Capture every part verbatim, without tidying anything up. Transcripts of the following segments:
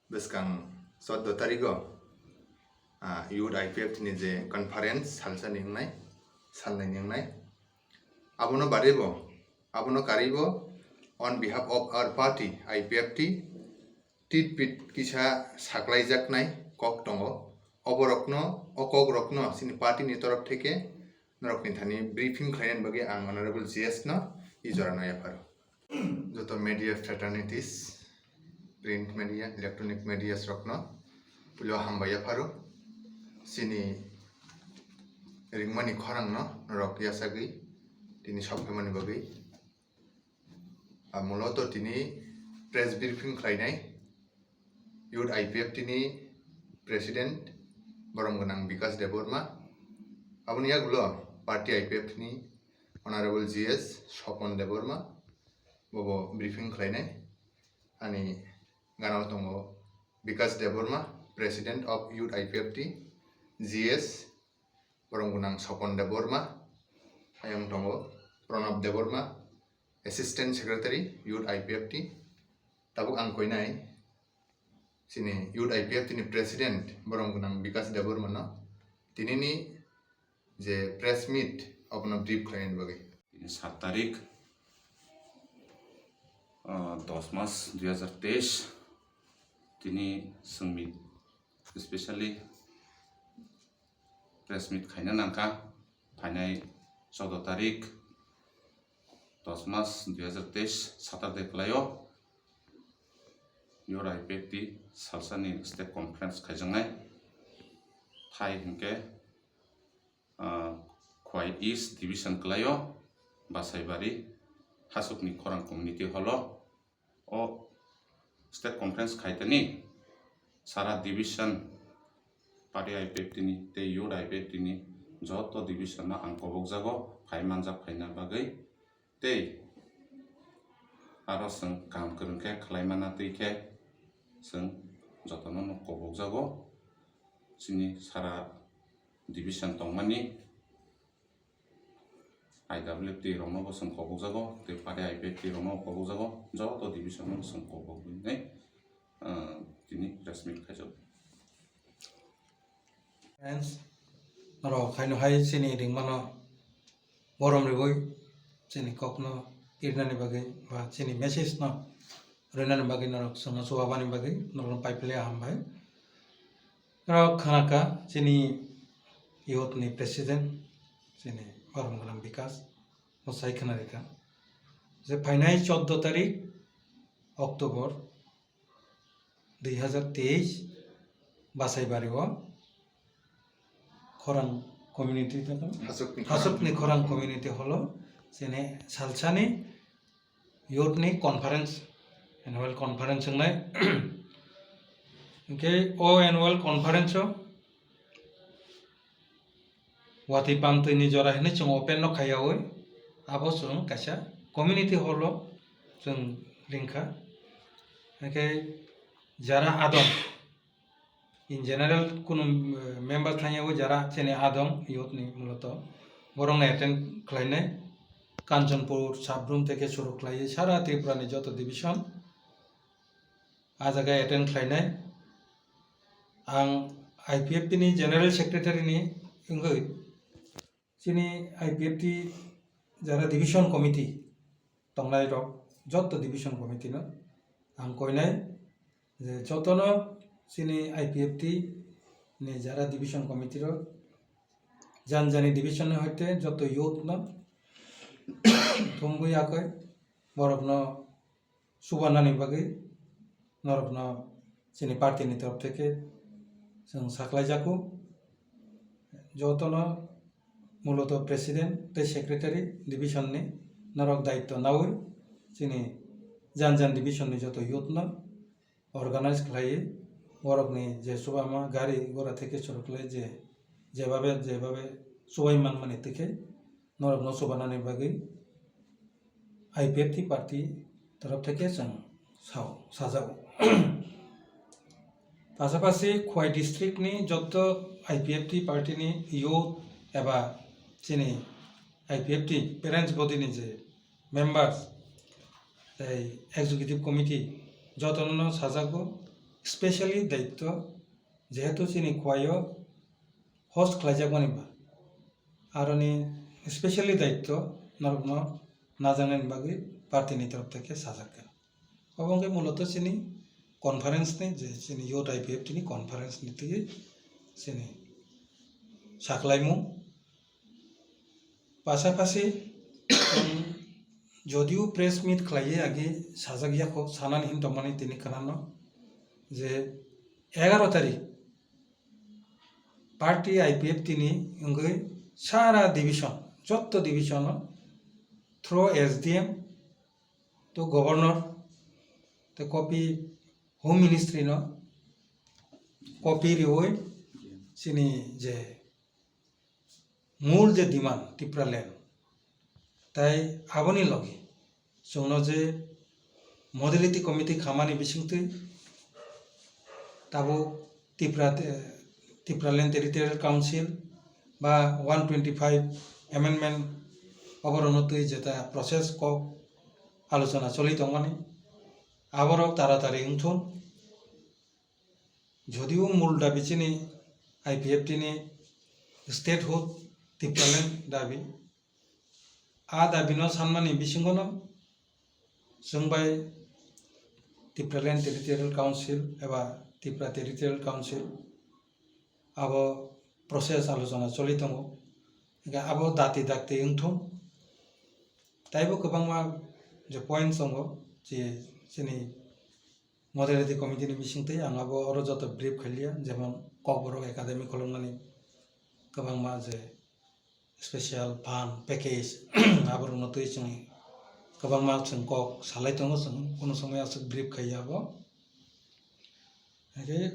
Bwskang chordo tarigo, ah, Youth I P F T ni je conference salsa ni wngnai, salnai ni wngnai. Abono barebo, abono karibo on behalf of our party I P F T, titpit kisa saklaijaknai kok tongo. Oborokno, o kokrokno chini party ni torof theke norokni thani briefing khlainani bagwi ang Honorable G S no i jorano yapharo. Joto media fraternities, print media, electronic media rokno puilo hambai yapharo. Chini ringmani khorangno norok yachagwi tini sok phaimani bagwi. Ah, muloto tini press briefing khlainai Youth I P F T ni President borom gwnang Bikas Debbarma. Aboni yagulo party I P F T ni Honorable G S Sopon Debbarma bobo briefing khlainai. Ani ganao tongo Bikas Debbarma, President of Youth I P F T, G S borom gwnang Sopon Debbarma, ayang tongo Pranab Debbarma, Assistant Secretary, Youth I P F T. Tabuk ang koinai chini Youth I P F T ni President borom gwnang Bikas Debbarma no tinini je press meet abono brief khlainani bagwi. Tini sat tarik, ah, dos mas dui hazar teis, tini chwng meet, specially press meet khaina nangkha, phainai chordo tarik, dos mas dui hazar teis, Saturday kwlaio, Youth I P F T salsani state conference khaijaknai. Thai hinkhe, ah, Khwai East Division kwlaio, Basaibari, Hasukni Khorang Community Hall-o. O state conference khaitani sara division party I P F T ni tei youth I P F T ni joto division no ang kobokjago phai manjak phaina bagwi, tei aro chwng kaham kwrwng khe khlai mana twi khe chwng jotono no kobokjago. Chini sara division tongmani I W F T rokno bo chwng kobokjago, tei party I P F T rokno kobokjago, joto division no chwng koboknai, ah, tini press meet khaijago. Friends, norok haino hai chini ringmano borom rwui chini kokno kirnani bagwi ba chini message no rwnani bagwi norok chwngno chuwabani bagwi norokno paiphalia hambai. Norok khanakha chini youth ni president chini borom gwnang Bikas, bo sai khna rikha je phainai chordo tarik October dui hazar teis Basaibari o Khorang community, Hasukni Khorang. Hasukni Khorang community hall o chini salsani youth ni conference, annual conference wngnai. Hinkhe o annual conference o watwi pamtwi ni jora hinwi chwng open no khaiyaui abo chwng kaisa community hall o chwng ringkha. Hinkhe jara adong, in general kunu, eh, member thangyaui jara chini adong youth ni muloto borokno attend khlainai. Kanchanpur, Sabrum theke suru khlaiwi sara Tripura ni joto division ah jaga attend khlainai. Ang I P F T ni General Secretary ni wngwi chini I P F T jara division committee tongnai rok joto division committee no ang koinai je jotono chini I P F T ni jara division committee rok jan jani division ni hoite joto youth no thumwi yakoi borok no chubanani bagwi norokno chini party ni torof theke chwng saklaijago. Jotono muloto president tei secretary division ni norok daityo naui chini jan jan division ni joto youth no organize khlaiwi borokni je chubama gari gora theke suru khlai je jebabe jebabe chubai manmani theke norokno chubanani bagwi I P F T party torof theke chwng sao, sajago. Pasapasi Khwai district ni joto I P F T party ni youth eba chini I P F T parents body ni je members, tei executive committee jotono no sajago, specially daityo, jehetu chini Khowai o host khlaijakmani ba, aroni specially daityo norokno najaknani bagwi party ni torof theke sajakha. Obo wngkhe muloto chini conference ni, je chini youth I P F T ni conference ni twi chini saklaimung. Pasapasi, um, jodio press meet khlaiwi agi sajak yakho, sanani hin tongmani tini khnano je egaroh tarik party I P F T ni wngwi sara division, jotto division o through S D M to governor te copy, Home Ministry no copy riwi chini je mul je demand Tipraland, tai aboni logi chwngno je modality committee khamani bisingtwi tabuk Tipra, Tipraland Territorial Council ba one twenty-five amendment oborokno twi jeta process kok alochona choli tongmani, aborok taratari wngthun. Jodio mul dabi chini I P F T ni statehood Tipraland dabi, a dabi no sanmani bisingo no chwng bai Tipraland Territorial Council eba Tipra Territorial Council abo process alochona choli tongo. Hingkhe abo dati dakti wngthung. Taibo kwbangma je point tongo, je chini modality committee ni bisingtwi ang abo oro joto brief khailiya, jemon Kokborok Academy khulumnani kwbangma je special fund package aborokno twi chwng kwbangma chwng kok salai tongo, chwng kunu somoi aswk brief khaiya abo. Hingkhe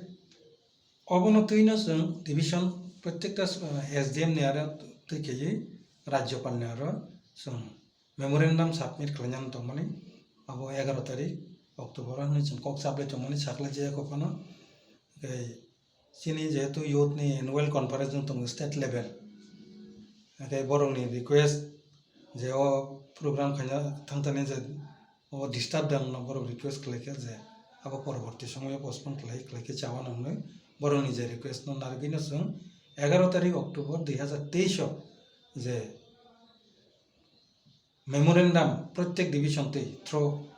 obono twino chwng division prottekta, eh, S D M ni aro twi khaiwi Rajyapal ni aro chwng memorandum submit khlainani tongmani, abo egaroh tarik October o hwnwi chwng kok chaplai tongmani, saklai jaya kok phano. Tei chini jehetu youth ni annual conference wng tongo state level, tei borokni request je o program khaina thangthani je o disturb dang no borok request khlaikha je abo poroborti somoyo postpone khlai, khlaikhe chawa nang hwnwi borokni je request no narwgwino chwng egaroh tarik October dui hazar teis o je memorandum prottek division twi through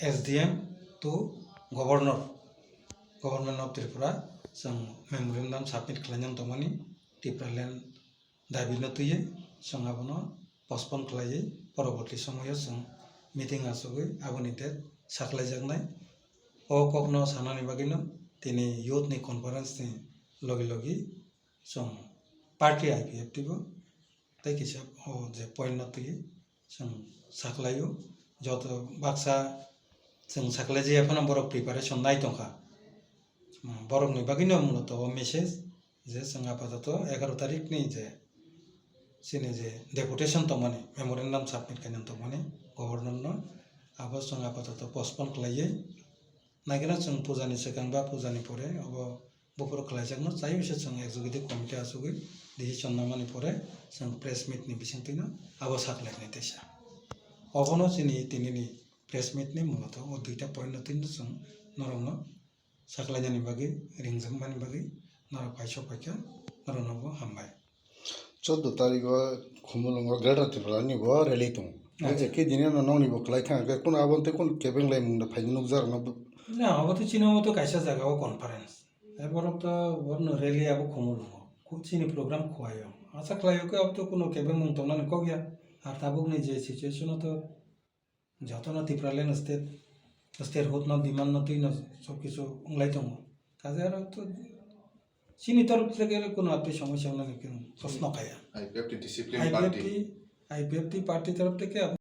S D M to governor, Government of Tripura chwng memorandum submit khlainani tongmani, Tipraland dabi no twiwi chwng abono postpone khlaiwi poroborti somoyo chwng meeting achugwi aboni date saklaijaknai. O kokno sanani bagwino tini youth ni conference ni logi logi chwng party I P F T bo tei kisa o je point no twi chwng saklaio, joto baksa chwng saklai jaya phano borok preparation nai tongkha. Hmm, borokni bagwino mulato o message je chwng apatoto egaroh tarikni je chini je deputation tongmani, memorandum submit khainani tongmani governor no, abo chwng apatoto postpone khlaiwi naikhe no chwng pujani swkang ba pujani pore obo buphuru khlaijakno chai wngse chwng executive committee achugwi decision namani pore chwng press meet ni bisingtwino abo saklainai teisa. Obono chini tinini press meet ni mulato o duita point no twino chwng norokno saklainani bagwi, ringjakmani bagwi norok paisok paikha, norokno bo hambai. Chordo tarikh o Khumulwngo Greater Tripura ni bo rally tongo. Acha. Ekhe dini no nokni bo kwlai thang khe, kuno abo tei kuno kebeng lai mung da phaini nukjak rokno bo. Na, abo to chini abo to kaisa jaga o conference. Tei borok to borokno rally abo Khumulwngo. Khu-, chini program Khowai o. Acha khlai o khe abo to kuno kebeng mung tongnani kok ya. Ar tabuk ni je situation o to jotono Tipraland state, statehood no demand no twi no sob kisu wnglai tongo. Kaje aro to chini torof theke kuno atwi somosya wngnani kunu proshno khaya. I P F T discipline I P F T, party. I P F T party torof theke